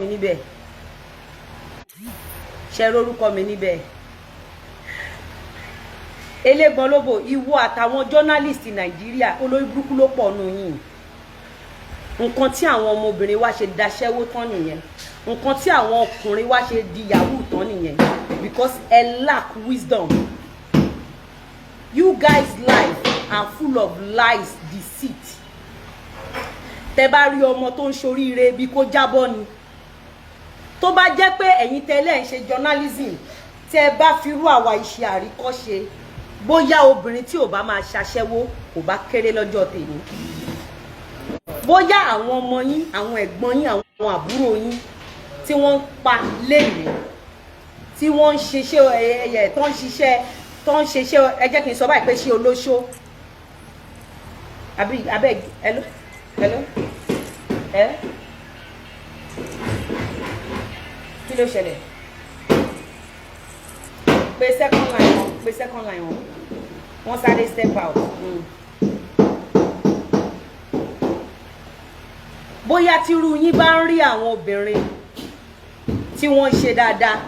mi níbẹ̀? Ṣe rórúkọ mi níbẹ̀? Elégbọn lóbò, ìwọ àtàwọn journalist Nàìjíríà, olórí burúkú ló pọ̀ nù yín. Nǹkan tí àwọn ọmọbìnrin wa ṣe daṣẹ́wó tán nìyẹn. Nǹkan tí àwọn ọkùnrin wa ṣe di yahoo tán nìyẹn, because ẹ lack wisdom. You guys' life are full of lies, deceit. Tẹ bá rí ọmọ tó ń ṣoríire, bí kó jábọ́ ni. Tó bá jẹ́ pé ẹ̀yin tẹ́lẹ̀ ń ṣe journalism, tẹ́ bá fi rú àwa iṣẹ́ àríkọ́ṣe, bóyá obìnrin tí ò bá máa ṣaṣẹ́wó kò bá kéré lọ́jọ́ tèmi, bóyá àwọn ọmọ yín, àwọn ẹ̀gbọ́n yín, àwọn àbúrò yín tí wọ́n ń pa lénìí, tí wọ́n ń ṣiṣẹ́ ẹ̀yẹ, tó ń ṣiṣẹ́, tó ń ṣiṣẹ́, ẹ jẹ́ kí n sọ báyìí pé ṣé olóṣó àbí abeg. Hello, hello, ẹ kí ló ṣẹlẹ̀? Pé second line wọn, pé second line wọn, wọ́n sáré step out. Bóyá tírú yín bá ń rí àwọn obìnrin tí wọ́n ń ṣe dáadáa,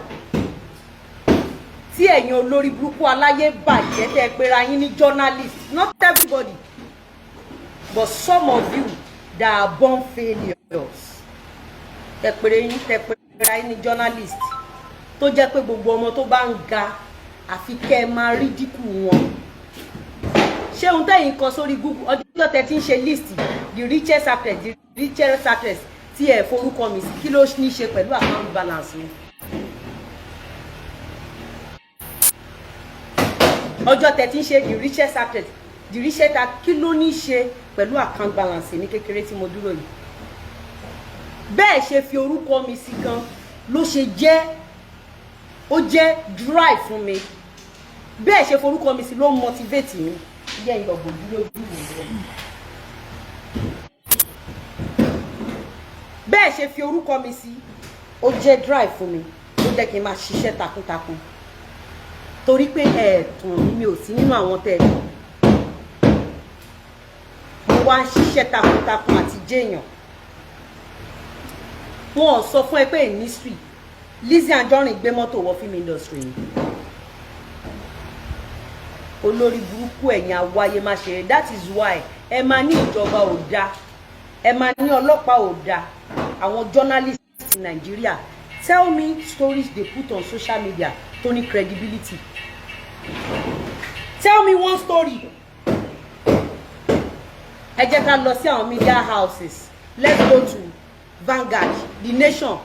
tí ẹ̀yin olórí burúkú aláyé bàjẹ́ tẹ́ ẹ pera yín ní journalist, not everybody, but some of you that are born failures, tẹ́ pera yín ní journalist, tó jẹ́ pé gbogbo ọmọ tó bá ń ga, àfi kẹ́ ẹ máa rí dínkù wọn. Ṣé ohun tẹ́yìn kọ sórí Google ọjọ́ tẹ́ ti ń ṣe list the richest actress, the richest actress, tí ẹ forúkọ mi sí, kí ló ní ṣe pẹ̀lú account balance mi? Ọjọ́ tẹ́ ti ń ṣe the richest actress, the richest actress, kí ló ní ṣe pẹ̀lú account balance mi kékeré tí mo dúró yìí? Bẹ́ẹ̀ ṣe fi orúkọ mi sí gan ló ṣe jẹ́, ó jẹ́ drive fún mi. Bẹ́ẹ̀ ṣe forúkọ mi sí ló motivate mi. Jẹ́ ìyọ̀gbọ̀n lójú mi rẹ̀. Bẹ́ẹ̀ ṣe fi orúkọ mi sí, ó jẹ́ drive fún mi, ó jẹ́ kí n máa ṣiṣẹ́ takuntakun, torí pé ẹ̀ẹ̀tàn mi ò sí nínú àwọn tẹ́ ẹ tàn. Mo wá ń ṣiṣẹ́ takuntakun àti jẹ́yàn. Wọn ò sọ fún ẹ pé industry, Lizzy Anjorin gbé mọ́tò wọ film industry ni. Olórí burúkú ẹ̀yin awáyé má ṣe. That is why ẹ máa ní ìjọba ò dáa, ẹ máa ní ọlọ́pàá ò dáa. Àwọn journalists in Nigeria, tell me stories they put on social media tó ní credibility. Tell me one story. Ẹ jẹ́ ká lọ sí àwọn media houses. Let's go to Vanguard, The Nation.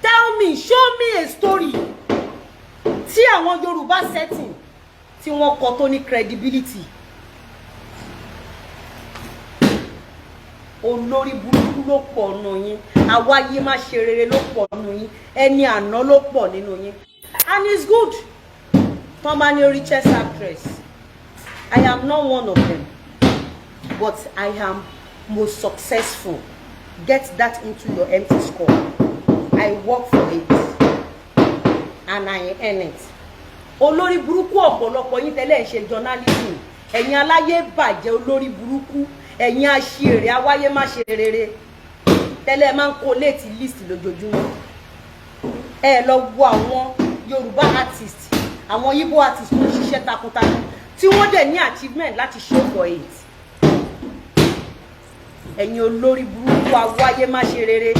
Tell me, show me a story tí àwọn Yorùbá setting tí wọ́n kọ tó ní credibility. Olórí burúkú ló pọ̀ nù yín, àwáyé má ṣe rere ló pọ̀ nù yín, ẹni àná ló pọ̀ nínú yín. And it's good tọ́n bá ní richest actress. I am not one of them, but I am most successful. Get that into your empty skull. I work for it and I earn it. Olórí burúkú ọ̀pọ̀lọpọ̀ yín tẹ́lẹ̀ ń ṣe journalism, ẹ̀yin aláyé bàjẹ́, olórí burúkú, ẹ̀yin aṣèrè awáyé má ṣe rere, tẹ́lẹ̀ máa ń kó léètì list lójoojúmọ́. Ẹ lọ wo àwọn Yorùbá artist, àwọn Igbo artist tó ń ṣiṣẹ́ takuntakun, tí wọ́n dẹ̀ ní achievement láti show for it. Ẹ̀yin olórí burúkú awáyé má ṣe rere,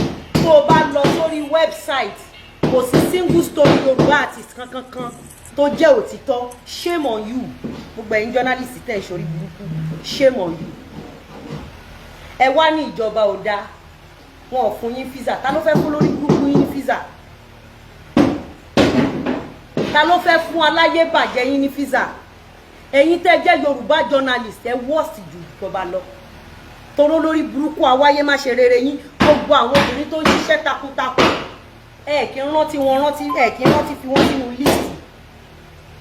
tó o bá lọ sórí website, kò sí single story Yorùbá artist kankankan tó jẹ́ òtítọ́. Shame on you, gbogbo ẹ̀yin journalist tẹ̀ ń ṣorí burúkú. Shame on you. Ẹ wá ní ìjọba ò dáa, wọn ò fún yín visa. Ta ló fẹ́ fún lórí burúkú yín ní visa? Ta ló fẹ́ fún aláyé bàjẹ́ yín ní visa? Ẹ̀yin tẹ́ jẹ́ Yorùbá journalist, ẹ worst ju ìjọba lọ, toró lórí burúkú awáyé má ṣe rere yín. Gbogbo àwọn obìnrin tó ń ṣiṣẹ́ takuntakun, ẹ kì í rántí wọn, rántí, ẹ kì í rántí fi wọ́n sínú list,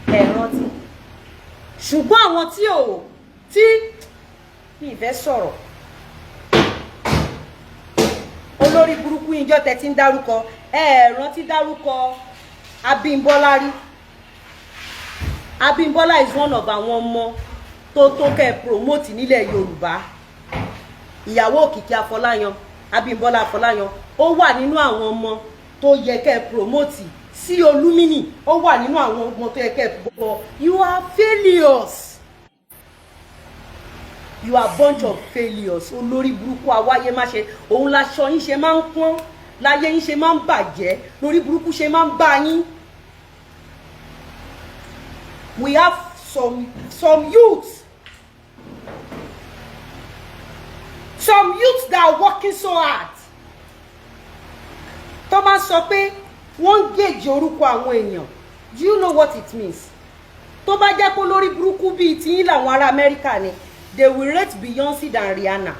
ẹ rántí. Ṣùgbọ́n àwọn tí ò tí mi ì fẹ́ sọ̀rọ̀, olórí burúkú ìjọ tẹ ti ń dárúkọ, ẹ rántí dárúkọ Abímbọ́lá rí. Abímbọ́lá is one of àwọn ọmọ tó tó kẹ́ promote nílẹ̀ Yorùbá, ìyàwó Òkìkí Afọláyan. Abímbọ́lá Afọláyan, ó wà nínú àwọn ọmọ tó yẹ kẹ́ ẹ promote. Sí Olúmínì, ó wà nínú àwọn ọmọ tó yẹ kẹ́ ẹ bọ̀. You are failures, you are bunch of failures. Olórí burúkú awáyé má ṣe òun laṣọ yín ṣe máa ń pọ́n láyé yín ṣe máa ń bàjẹ́, lórí burúkú ṣe máa ń bá yín. We have some youths that are working so hard. Tó máa sọ pé wọ́n ń gèjì orúkọ àwọn èèyàn, do you know what it means? Tó bá jẹ́ pé lórí burúkú bíi tiyín làwọn ará Amẹ́ríkà ni, they will rate Beyonce than Rihanna.